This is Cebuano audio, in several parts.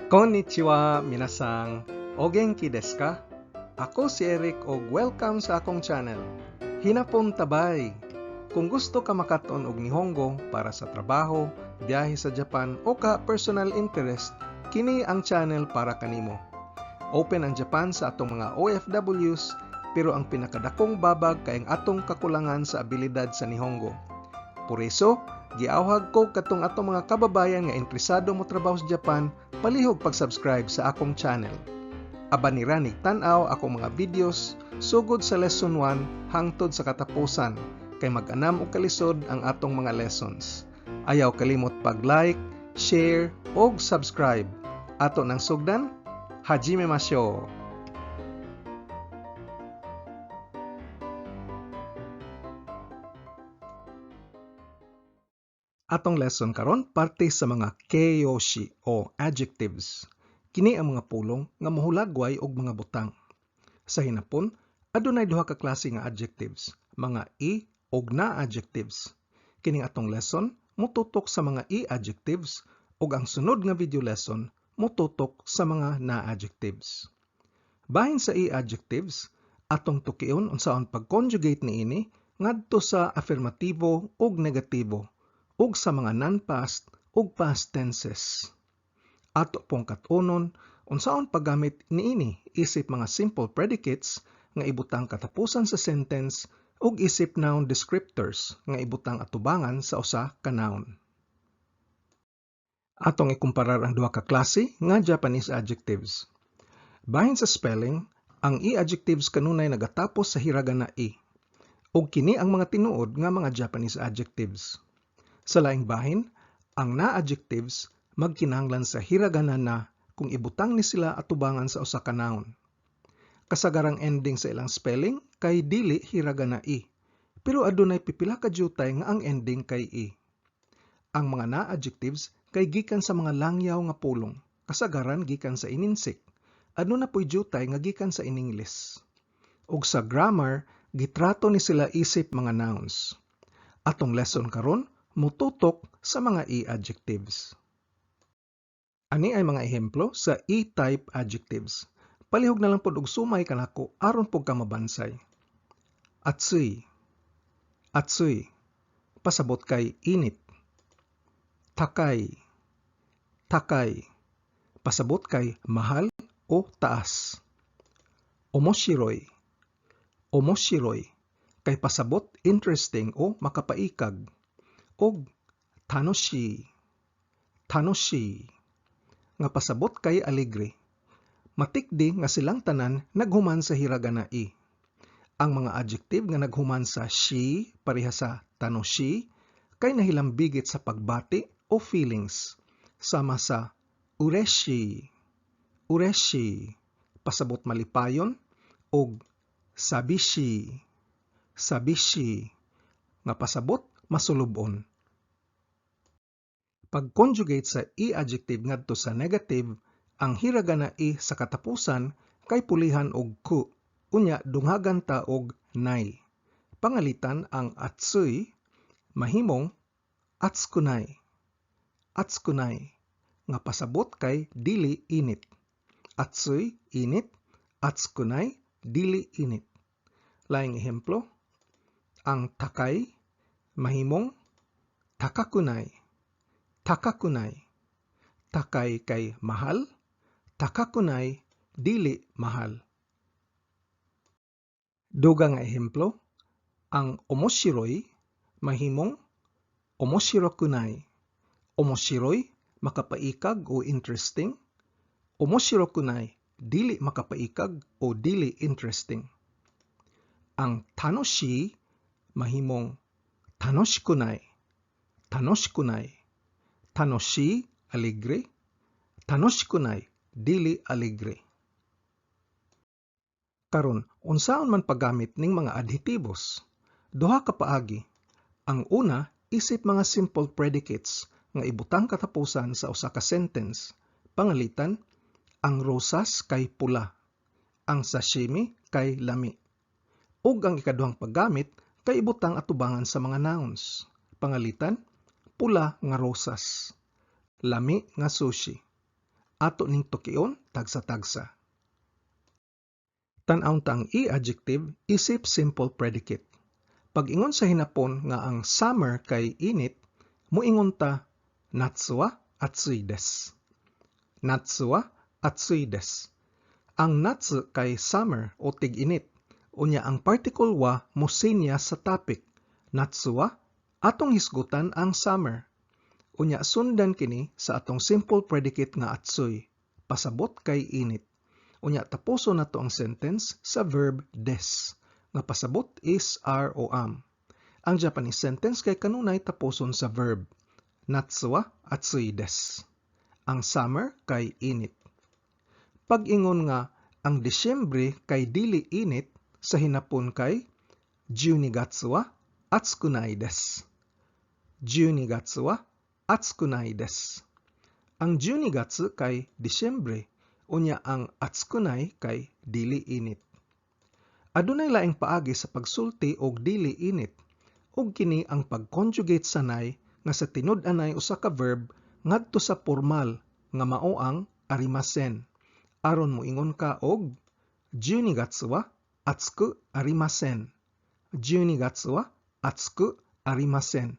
Konnichiwa, minasan. O genki desu ka? Ako si Eric og welcome sa akong channel. Hinapon tabay! Kung gusto ka makaton og Nihongo para sa trabaho, biyahe sa Japan o ka personal interest, kini ang channel para kanimo. Open ang Japan sa atong mga OFWs, pero ang pinakadakong babag kay ang atong kakulangan sa abilidad sa Nihongo. Por eso, giawhag ko katong atong mga kababayan nga interesado mo trabaho sa Japan, palihog pag-subscribe sa akong channel. Aban ni ranig tan-aw akong mga videos sugod sa lesson 1 hangtod sa katapusan kay mag-anam og kalisod ang atong mga lessons. Ayaw kalimot pag-like, share og subscribe. Ato nang sugdan, hajime masho. Atong lesson karon parte sa mga keyoshi o adjectives. Kini ang mga pulong nga mohulagway og mga butang. Sa hinapon, adunay duha ka klase nga adjectives, mga i og na adjectives. Kining atong lesson motutok sa mga i adjectives ug ang sunod nga video lesson motutok sa mga na adjectives. Bahin sa i adjectives, atong tukion unsaon pag-conjugate niini ngadto sa afirmatibo ug negatibo ug sa mga non-past ug past tenses. Ato pong kat-unon unsaon paggamit niini isip mga simple predicates nga ibutang katapusan sa sentence ug isip noun descriptors nga ibutang atubangan sa usa ka noun. Atong ikumparar ang duha ka klase nga Japanese adjectives. Bahin sa spelling, ang i-adjectives kanunay nagatapos sa hiragana i. Ug kini ang mga tinuod nga mga Japanese adjectives. Sa laing bahin, ang na-adjectives magkinahanglan sa hiragana na kung ibutang ni sila atubangan sa usa ka noun. Kasagarang ending sa ilang spelling kay dili hiragana i, pero adunay pipila ka jutay nga ang ending kay i. Ang mga na-adjectives kay gikan sa mga langyaw nga pulong, kasagaran gikan sa ininsik. Aduna poy jutay nga gikan sa Iningles. Ug sa grammar, gitrato ni sila isip mga nouns. Atong lesson karon motutok sa mga i-adjectives. Ani ay mga ehemplo sa e-type adjectives. Palihog na lang pod og sumay kanako aron pud ka mabansay. Atsui. Atsui. Pasabot kay init. Takay. Takay. Pasabot kay mahal o taas. Omoshiroi. Omoshiroi. Kay pasabot interesting o makapaikag. Og tanoshi. Tanoshi. Nga pasabot kay alegre. Matikdi nga silang tanan naghuman sa hiragana i. Ang mga adjective nga naghuman sa shi pareha sa tanoshi kay nahilambigit sa pagbati o feelings. Sama sa ureshi. Ureshi. Pasabot malipayon og sabishi. Sabishi. Nga pasabot masulubon. Pag-conjugate sa i-adjective ngadto sa negative, ang hiragana i sa katapusan kay pulihan og ku, unya dunghagan ta og nay. Pangalitan ang atsui mahimong atsukunay. Atsukunay nga pasabot kay dili init. Atsui init, atsukunay dili init. Laing ehemplo, ang takay mahimong takakunay. Takakunay. Takay kay mahal, takakunay dili mahal. Dugang nga ehemplo, ang omoshiroi mahimong omoshirokunay. Omoshiroi makapaikag o interesting. Omoshirokunay dili makapaikag o dili interesting. Ang tanoshi mahimong tanoshikunay. Tanoshikunay. Tanoshi alegre, tanoshikunay dili alegre. Karon, unsaon man paggamit ning mga adhetibos? Duha ka paagi. Ang una, isip mga simple predicates nga ibutang katapusan sa usa ka sentence. Pangalitan, ang rosas kay pula, ang sashimi kay lami. Ug ang ikaduhang paggamit kay ibutang atubangan sa mga nouns. Pangalitan, pula nga rosas, lami nga sushi. Ato ning tukion tagsa-tagsa. Tan-awon ta ang i-adjective isip simple predicate. Pag-ingon sa Hinapon nga ang summer kay init, muingon ta, "Natsu wa atsui desu. Natsu wa atsui desu." Ang natsu kay summer o tig-init. Unya ang particle wa mosinyas sa topic. Natsu wa, atong hisgutan ang summer. Unya sundan kini sa atong simple predicate nga atsui, pasabot kay init. Unya tapuson nato ang sentence sa verb desu nga pasabot is, are o am. Ang Japanese sentence kay kanunay tapuson sa verb. Natsu wa atsui desu. Ang summer kay init. Pag-ingon nga ang Disyembre kay dili init, sa Hinapon kay Junigatsu wa atsukunai desu. Junigatsu wa atsukunai desu. Ang Junigatsu kay Disyembre, unya ang atsukunai kay dili init. Adunay laing paagi sa pagsulti og dili init, ug kini ang pag-conjugate sa nai nga sa tinud-anay usa ka verb ngadto sa formal nga mao ang arimasen. Aron moingon ka og Junigatsu wa atsuku arimasen. Junigatsu wa atsuku arimasen.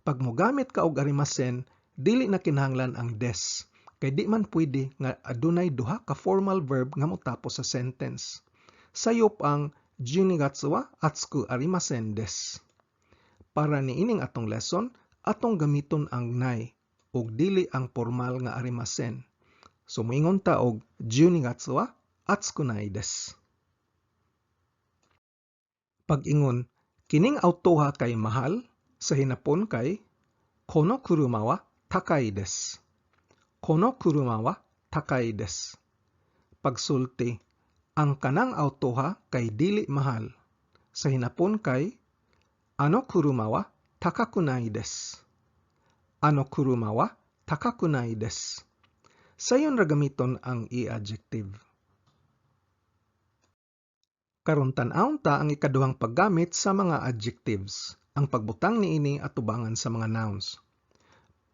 Pag mogamit ka og arimasen, dili na kinahanglan ang desu kay di man pwede nga adunay duha ka formal verb nga motapos sa sentence. Sayop ang Junigatsu wa atsuku arimasen desu. Para niining atong lesson, atong gamiton ang nai ug dili ang formal nga arimasen. So moingon ta og Junigatsu wa atsukunai desu. Pag-ingon, kining awtoha kay mahal, sa Hinapon kay Kono kuruma wa takai desu. Kono kuruma wa takai desu. Pagsulti, ang kanang awtoha kay dili mahal. Sa Hinapon kay Ano kuruma wa takakunai desu. Ano kuruma wa takakunai desu. Sayon ra gamiton ang i-adjective. Karon tan-awon ta ang ikaduhang paggamit sa mga adjectives, ang pagbutang niini atubangan sa mga nouns.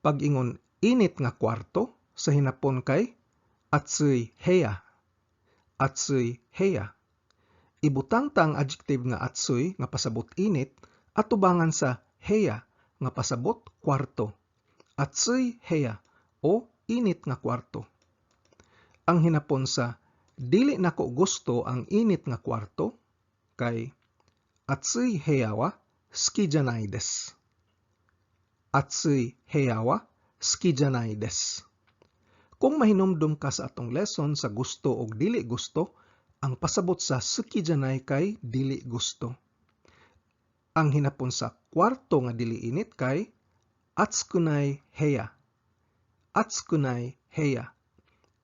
Pag-ingon init nga kwarto, sa Hinapon kay atsui heya. Atsui heya. Ibutang ta ang adjective nga atsui nga pasabot init atubangan sa heya nga pasabot kwarto. Atsui heya o init nga kwarto. Ang hinapon sa dili nako gusto ang init nga kwarto kay atsui heya wa suki janai desu. Atsui heya wa suki janai desu. Kung mahinumdum ka sa atong lesson sa gusto og dili gusto, ang pasabot sa suki janai kay dili gusto. Ang hinapon sa kwarto nga dili init kay atsukunai heya. Atsukunai heya.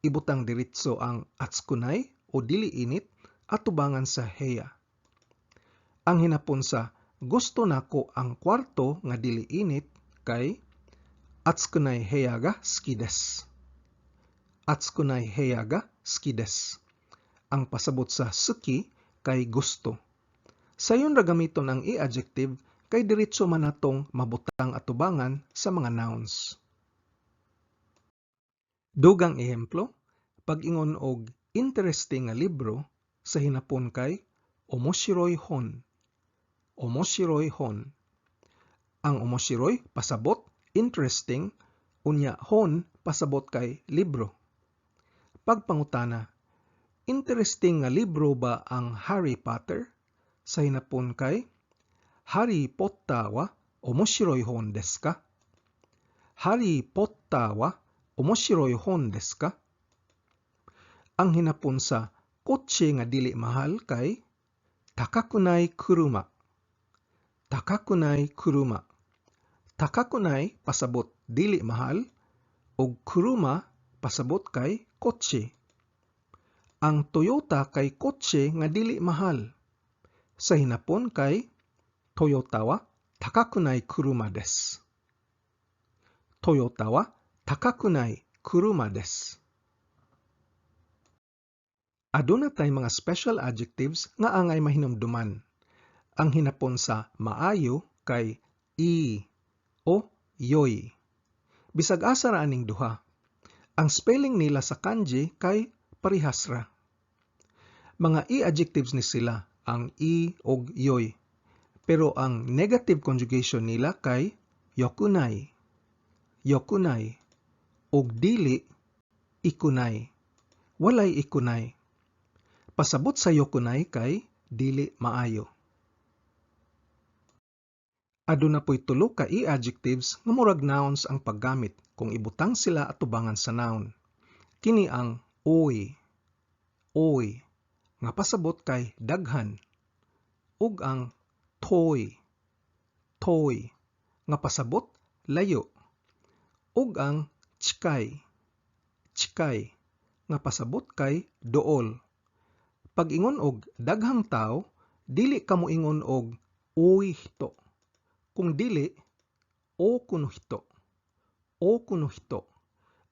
Ibutang diretso ang atsukunai o dili init atubangan sa heya. Ang hinapon sa gusto nako ang kwarto nga dili init kay atsukunai heya ga suki desu. Atsukunai heya ga suki desu. Ang pasabot sa suki kay gusto. Sayon ra gamiton ang i-adjective kay diretso man natong mabutang atubangan sa mga nouns. Dugang ehemplo, pag-ingon og interesting nga libro, sa Hinapon kay omoshiroi hon. Omoshiroi hon. Ang omoshiroi pasabot interesting, unya hon pasabot kay libro. Pagpangutana, interesting nga libro ba ang Harry Potter? Sa Hinapon kay Harry Potter wa omoshiroi hon desu ka? Harry Potter wa omoshiroi hon desu ka? Ang hinapon sa kotse nga dili mahal kay takakunai kuruma. Takakunai kuruma. Takakunai pasabot dili mahal ug kuruma pasabot kay kotse. Ang Toyota kay kotse nga dili mahal. Sa Hinapon kay Toyota wa takakunai kuruma desu. Toyota wa takakunai kuruma desu. Aduna tay mga special adjectives nga angay mahinumduman. Ang hinapon sa maayo kay ii o yoi. Bisag asa ra aning duha. Ang spelling nila sa kanji kay parehas ra. Mga i-adjectives ni sila ang ii og yoi. Pero ang negative conjugation nila kay yokunai, yokunai, ug dili ikunai. Walay ikunai. Pasabot sa yokunai kay dili maayo. Aduna poy tulo ka i-adjectives nga murag nouns ang paggamit kung ibutang sila atubangan sa noun. Kini ang oi, oi, nga pasabot kay daghan, ug ang toi, toi, nga pasabot layo, ug ang chikai, chikai, nga pasabot kay duol. Pag-ingon og daghang tawo, dili ka moingon og oi hito. Kung dili, oku no hito. Oku no hito.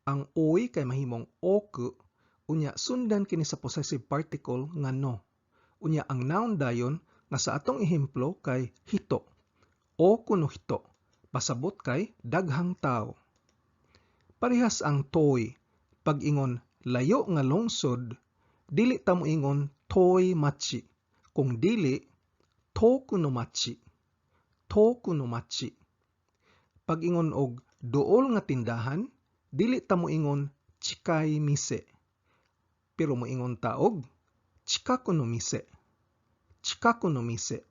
Ang oi kay mahimong oku, unya sundan kini sa possessive particle nga no. Unya ang noun dayon nga sa atong ehemplo kay hito. Oku no hito. Pasabot kay daghang tawo. Parehas ang toi. Pag-ingon layo nga lungsod, dili ta moingon toi machi. Kung dili, toku no machi. Toku no machi. Pag-ingon og duol nga tindahan, dili ta moingon chikai mise. Pero moingon ta og chikaku no mise. Chikaku no mise.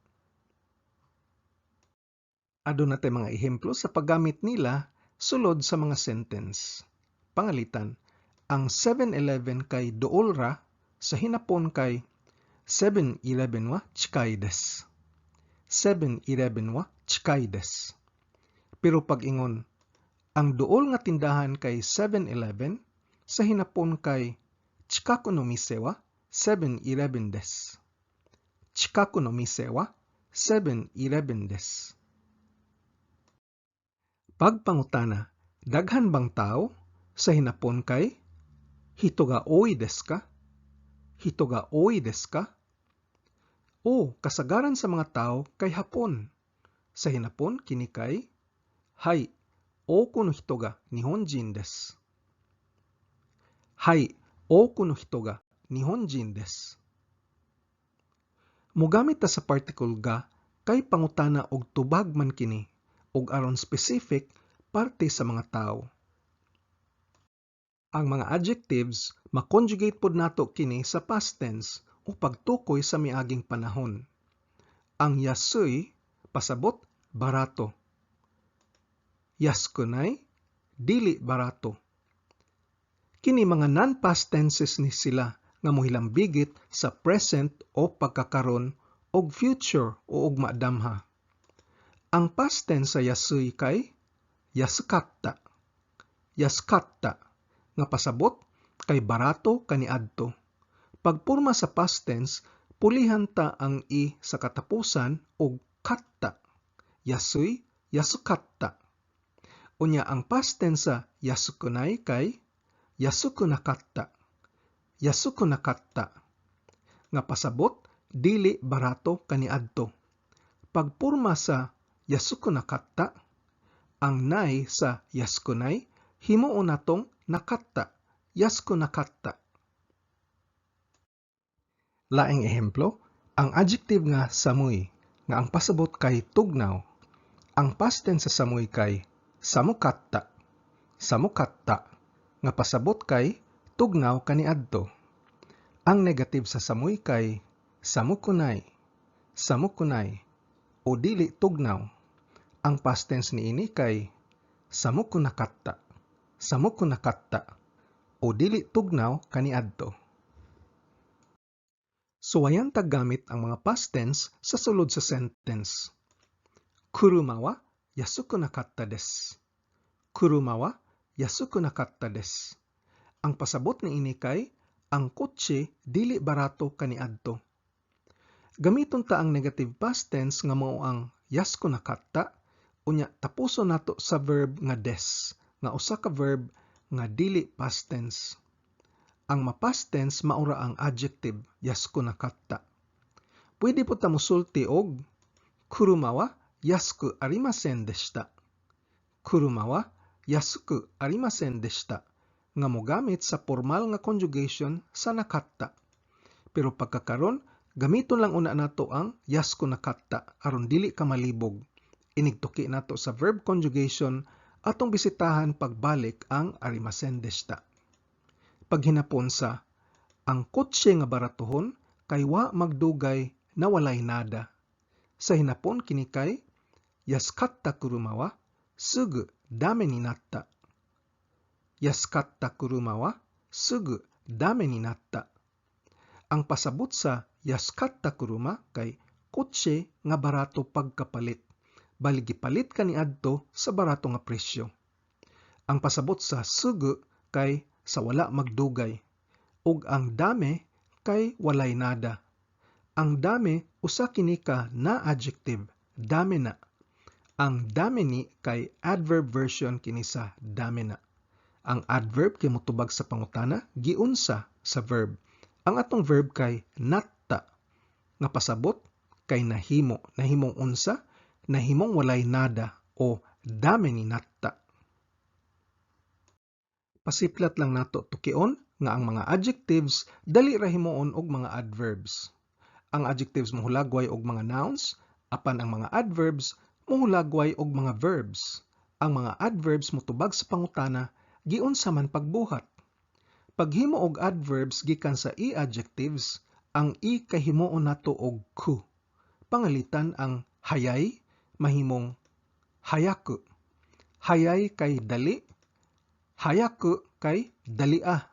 Aduna tay mga ehemplo sa paggamit nila sulod sa mga sentence. Pangalitan, ang 7-Eleven kay duol ra, sa Hinapon kay 7-Eleven wa chikai desu. 7-Eleven wa chikai desu. Pero pag-ingon, ang duol nga tindahan kay 7-Eleven, sa Hinapon kay chikaku no mise wa 7-Eleven desu. Chikaku no mise wa 7-Eleven desu. Pagpangutana, daghan bang tao? Sa Hinapon kay hito ga oi desu ka? Hito ga oi desu ka? O kasagaran sa mga tao kay Hapon. Sa Hinapon kini kay hai, oku no hito ga nihonjin desu. Hai, oku no hito ga nihonjin desu. Mogamit ta sa particle ga kay pangutana og tubag man kini ug aron specific parte sa mga tawo. Ang mga adjectives, ma-conjugate pod nato kini sa past tense o pagtukoy sa miaging panahon. Ang yasui pasabot barato. Yasukunai, dili barato. Kini mga non-past tenses ni sila nga mohilambigit sa present o pagkakaron og future o ugma damha. Ang past tense sa yasui kay yasukatta. Yasukatta nga pasabot kay barato kaniadto. Pagporma sa past tense, pulihan ta ang i sa katapusan og katta. Yasui, yasukatta. Unya ang past tense sa yasukunai kay yasukunakatta. Yasukunakatta. Nga pasabot dili barato kaniadto. Pagporma sa yasukunakatta, ang nai sa yasukunai himuon natong nakatta, yasukunakatta. Laing ehemplo, ang adjective nga samui, nga ang pasabot kay tugnaw. Ang past tense sa samui kay samukatta, samukatta, nga pasabot kay tugnaw kaniadto. Ang negative sa samui kay samukunai, samukunai, o dili tugnaw. Ang past tense niini kay samukunakatta, samukunakatta, o dili tugnaw kaniadto. Suwayan tag gamit ang mga past tense sa sulod sa sentence. Kuruma wa yasukunakatta desu. Kuruma wa yasukunakatta desu. Ang pasabot niini kay ang kotse dili barato kaniadto. Gamiton ta ang negative past tense nga mao ang yasukunakatta, unya tapuson nato sa verb nga desu nga usa ka verb nga dili past tense. Ang ma-past tense mao ra ang adjective yasukunakatta. Pwede pod ta mosulti og kuruma wa yasuku arimasen deshita. Kuruma wa yasuku arimasen deshita. nga mogamit sa pormal nga conjugation sa nakatta. Pero pagkakaron, gamiton lang una nato ang yasukunakatta aron dili ka malibog. Inigtuki nato sa verb conjugation, atong bisitahan pagbalik ang arimasen deshita. Paghinapon sa ang kotse nga baratuhon kay wa magdugay na walay nada. Sa hinapon kini kay yasukatta kuruma wa sugu dame ni natta. Yasukatta kuruma wa sugu dame ni natta. Ang pasabot sa yasukatta kuruma kay kotse nga barato pagkapalit. Bali gipalit kaniadto sa barato nga presyo. Ang pasabot sa sugu kay sa wala magdugay. Ug ang dame kay walay nada. Ang dame usa kini ka na adjective, dame na. Ang dame ni kay adverb version kini sa dame na. Ang adverb kay motubag sa pangutana giunsa sa verb. Ang atong verb kay natta nga pasabot kay nahimo, nahimong unsa, nahimong walay nada o dame ni natta. Pasiplat lang nato tukion nga ang mga adjectives dali ra himuon og mga adverbs. Ang adjectives mohulagway og mga nouns, apan ang mga adverbs mohulagway og mga verbs. Ang mga adverbs motubag sa pangutana giunsa man pagbuhat. Paghimo og adverbs gikan sa i-adjectives, ang i kay himuon nato og ku. Pangalitan ang hayay mahimong hayaku. Hayay kay dali, hayaku kay dalia.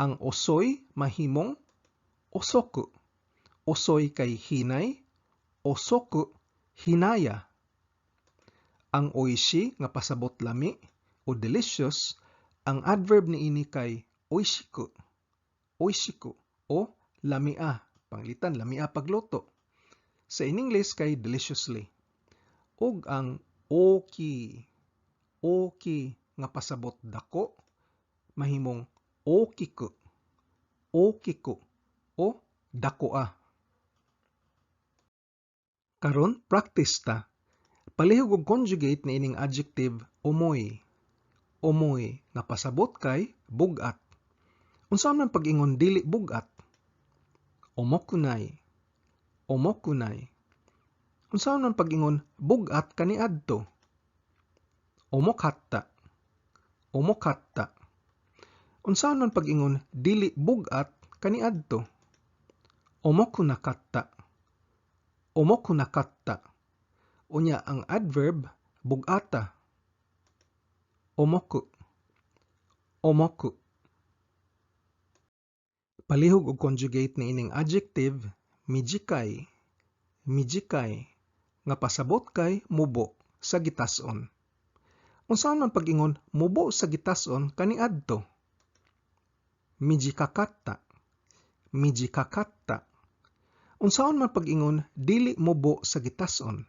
Ang osoy mahimong osoku. Osoy kay hinay, osoku hinaya. Ang oishi nga pasabot lami o delicious, ang adverb niini kay oishiku. Oishiku o lamia. Panglitan lamia pagluto. Sa in English kay deliciously. Ug ang oki, oki nga pasabot dako mahimong okiku. Okiku o dakoa. Karon practice ta. Palihog og conjugate niining adjective omoy. Omoy nga pasabot kay bug-at. Unsa man pag-ingon dili bug-at? Omokunai. Omokunai. Unsa man pag-ingon bug-at kaniadto? Omokatta. Omokatta. Unsa man pag-ingon dili bug-at kaniadto? Omokunakatta. Omokunakatta. Unya ang adverb bug-ata. Omoku. Omoku. Palihog og conjugate niining adjective mijikay. Mijikay nga pasabot kay mubo sa gitas-on. Unsa man pag-ingon mubo sa gitas-on kaniadto? Mijikakatta. Mijikakatta. Unsaon man pag-ingon dili mubo sa gitas-on?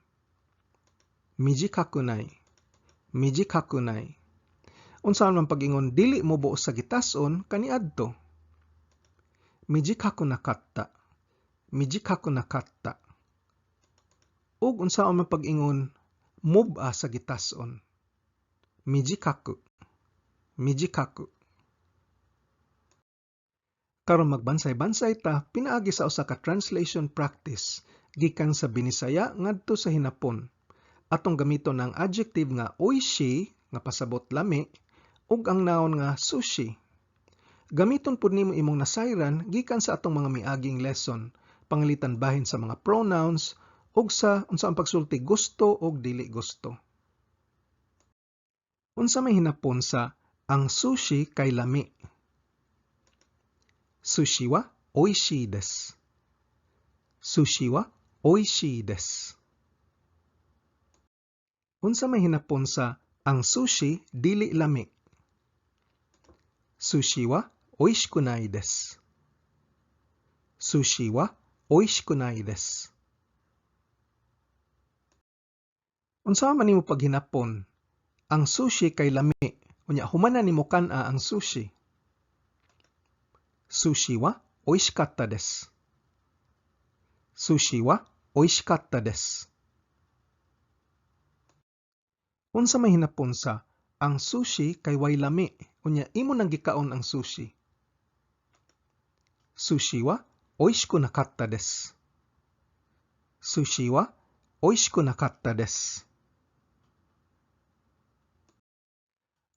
Mijikakunai. Mijikakunai. Unsaon man pag-ingon dili mubo sa gitas-on kaniadto? Mijikakunakatta. Mijikakunakatta. Ug unsaon man pag-ingon mub-a sa gitas-on? Mijikaku. Mijikaku. Karon magbansay-bansay ta pinaagi sa usa ka translation practice gikan sa Binisaya ngadto sa Hinapon. Atong gamiton ang adjective nga oishi nga pasabot lami ug ang noun nga sushi. Gamiton pud nimo imong nasayran gikan sa atong mga miaging lesson, pangalitan bahin sa mga pronouns ug sa unsa ang pagsulti gusto ug dili gusto. Unsa may hinapon sa ang sushi kay lami? Sushi wa oishii desu. Sushi wa oishii desu. Unsa may hinapon sa ang sushi dili lami? Sushi wa oishikunai desu. Sushi wa oishikunai desu. Unsa man nimo paghinapon? Ang sushi kay lami. Unya human na nimo kan-a ang sushi. Sushi wa oishikatta desu. Sushi wa oishikatta desu. Unsa may hinapon sa ang sushi kay way lami? Unya imo nang gikaon ang sushi. Sushi wa oishiku nakatta desu. Sushi wa oishiku nakatta desu.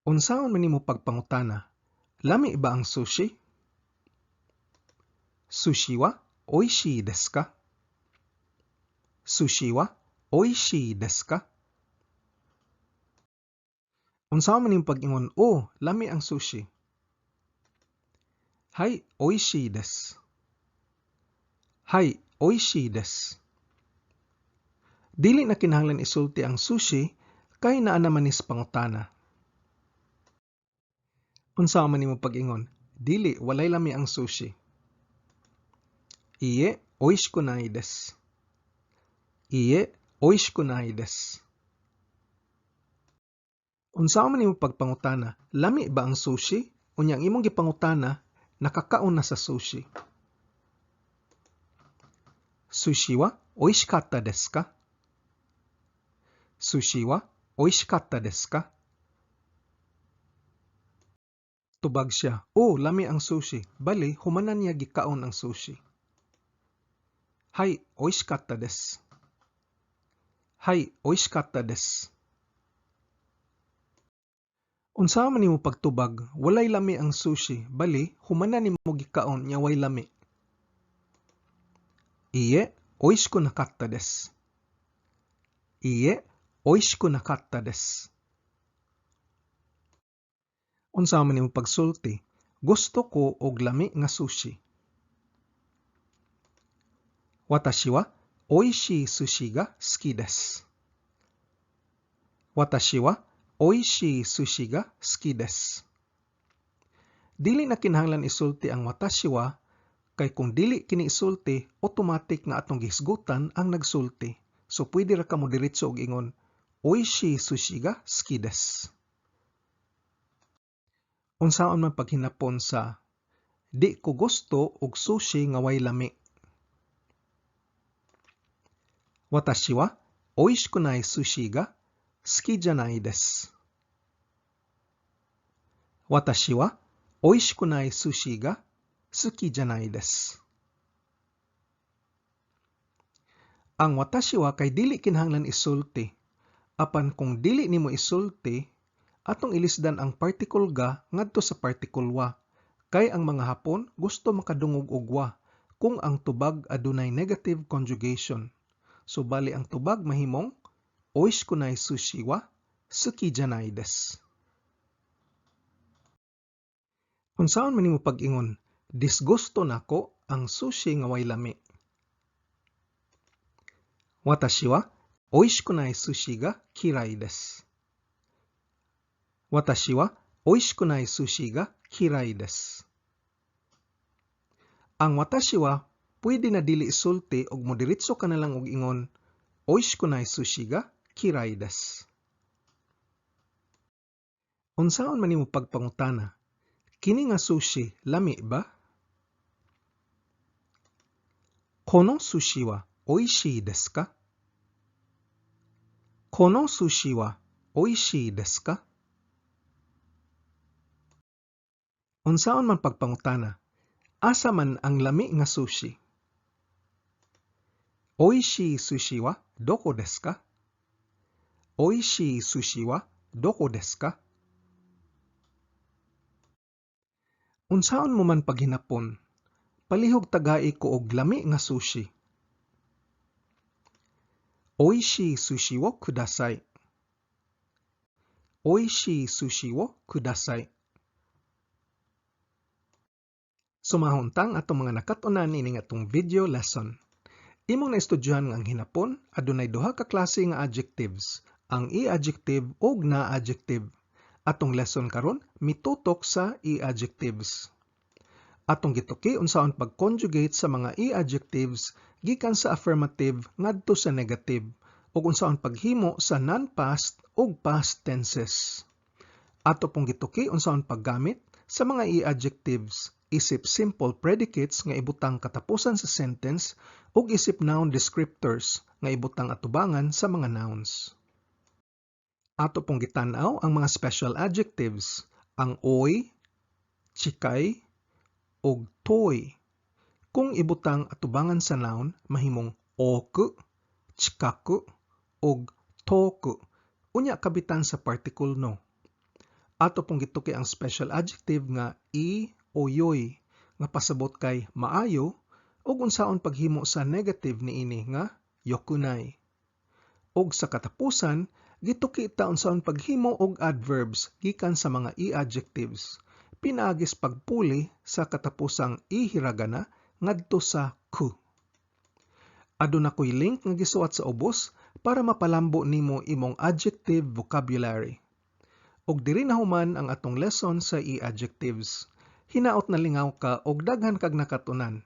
Unsaon man nimo pagpangutana, lami ba ang sushi? Sushi wa oishii desu ka? Sushi wa oishii desu ka? Unsaon man nimo pag-ingon, "Oh, lami ang sushi"? Hai, oishii desu. Hai, oishii desu. Dili na kinahanglan isulti ang sushi kay naa naman ni sa pangutana. Unsaon man nimo pag-ingon, "Dili, walay lami ang sushi"? Iie, oishiku nai desu. Iie, oishiku nai desu. Unsaon man nimo pagpangutana, lami ba ang sushi? Unya ang imong gipangutana, nakakaon na sa sushi. Sushi wa oishikatta desu ka? Sushi wa oishikatta desu ka? Tubag siya, "Oh, lami ang sushi." Bali, humanan niya gikaon ang sushi. Hai, oishikatta desu. Hai, oishikatta desu. Unsa man nimo pagtubag, walay lami ang sushi, bali, humanan nimo gikaon nya way lami? Iie, oishiku nakatta desu. Iie, oishiku nakatta desu. Unsa man nimo pagsulti, gusto ko og lami nga sushi? Watashi wa oishii sushi ga suki desu. Watashi wa oishii sushi ga suki desu. Dili na kinahanglan isulti ang watashi wa kay kung dili kini isulti, automatic nga atong gihisgutan ang nagsulti. So pwede ra ka mo diretso og ingon, oishii sushi ga suki desu. Unsaon man paghinapon sa di ko gusto og sushi nga way lami? Watashi wa oishiku nai sushi ga suki janai desu. Watashi wa oishiku nai sushi ga suki janai desu. Ang watashi wa kay dili kinahanglan isulti. Apan kung dili nimo isulti, atong ilisdan ang particle ga ngadto sa particle wa. Kay ang mga Hapon gusto makadungog og wa kung ang tubag adunay negative conjugation. So bali ang tubag mahimong oishiku nai sushi wa suki janai desu. Unsaon man nimo pag-ingon, disgusto nako ang sushi nga way lami? Watashi wa oishiku nai sushi ga kirai desu. Watashi wa oishiku nai sushi ga kirai desu. Ang watashi wa pwede na dili isulti og modiretso ka na lang og ingon, oishiku nai sushi ga kirai desu. Unsaon man nimo pagpangutana, kini nga sushi lami ba? Kono sushi wa oishii desu ka? Kono sushi wa oishii desu ka? Unsaon man pagpangutana, asa man ang lami nga sushi? Oishii sushi wa doko desu ka? Oishii sushi wa doko desu ka? Unsaon mo man paghinapon, palihog tagai ko og lami nga sushi. Oishii sushi wo kudasai. Oishii sushi wo kudasai. Sumahuntang atong mga nakat-unan ining atong video lesson. Imong naestudyohan nga ang hinapon adunay duha ka klase nga adjectives, ang i-adjective ug na-adjective. Atong lesson karon mitutok sa i-adjectives. Atong gituki unsaon pag-conjugate sa mga i-adjectives gikan sa affirmative ngadto sa negative ug unsaon paghimo sa non-past ug past tenses. Ato pong gituki unsaon paggamit sa mga i-adjectives isip simple predicates nga ibutang katapusan sa sentence ug isip noun descriptors nga ibutang atubangan sa mga nouns. Ato pong gitan-aw ang mga special adjectives, Ang oi, chikai, ug toi. Kung ibutang atubangan sa noun, mahimong oku, chikaku, ug toku. Unya kabitan sa particle no. Ato pong gituki ang special adjective nga ii o yoi nga pasabot kay maayo ug unsaon paghimo sa negative niini nga yokunai. Ug sa katapusan, gituki ta unsaon paghimo og adverbs gikan sa mga i-adjectives. Pinaagi sa pagpuli sa katapusang i-hiragana ngadto sa ku. Aduna ko'y link nga gisuwat sa ubos para mapalambo nimo imong adjective vocabulary. Ug diri na human ang atong lesson sa i-adjectives. Hinaot nalingaw ka og daghan kag nakatunan.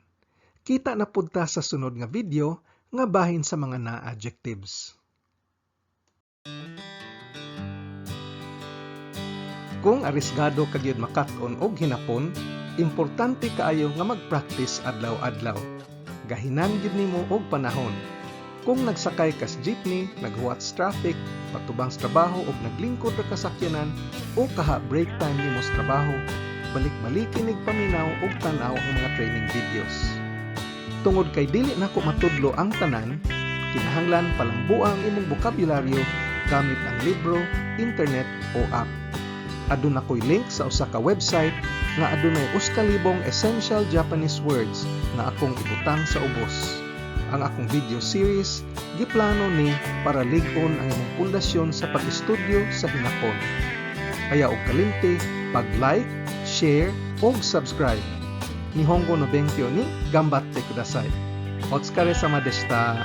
Kita na pud ta sa sunod nga video nga bahin sa mga na-adjectives. Kung arisgado ka gyud makat-on og hinapon, importante kaayo nga mag-practice adlaw-adlaw. Gahinan gyud nimo og panahon. Kung nagsakay kas jeepney, naghuwat sa traffic, patubang sa trabaho og naglingkod ra ka sakyanan o kaha break time nimo sa trabaho, balik-baliki nig paminaw og tan-aw ang mga training videos. Tungod kay dili nako matudlo ang tanan, kinahanglan palambua ang imong bokabularyo gamit ang libro, internet o app. Aduna ko'y link sa usa ka website nga adunay 1,000 essential Japanese words nga akong ibutang sa ubos. Ang akong video series giplano ni para lig-on ang imong pundasyon sa pag-estudyo sa Hinapon. Ayaw og kalimti pag-like, share ug subscribe. Nihongo no benkyo ni ganbatte kudasai. Otsukaresama deshita.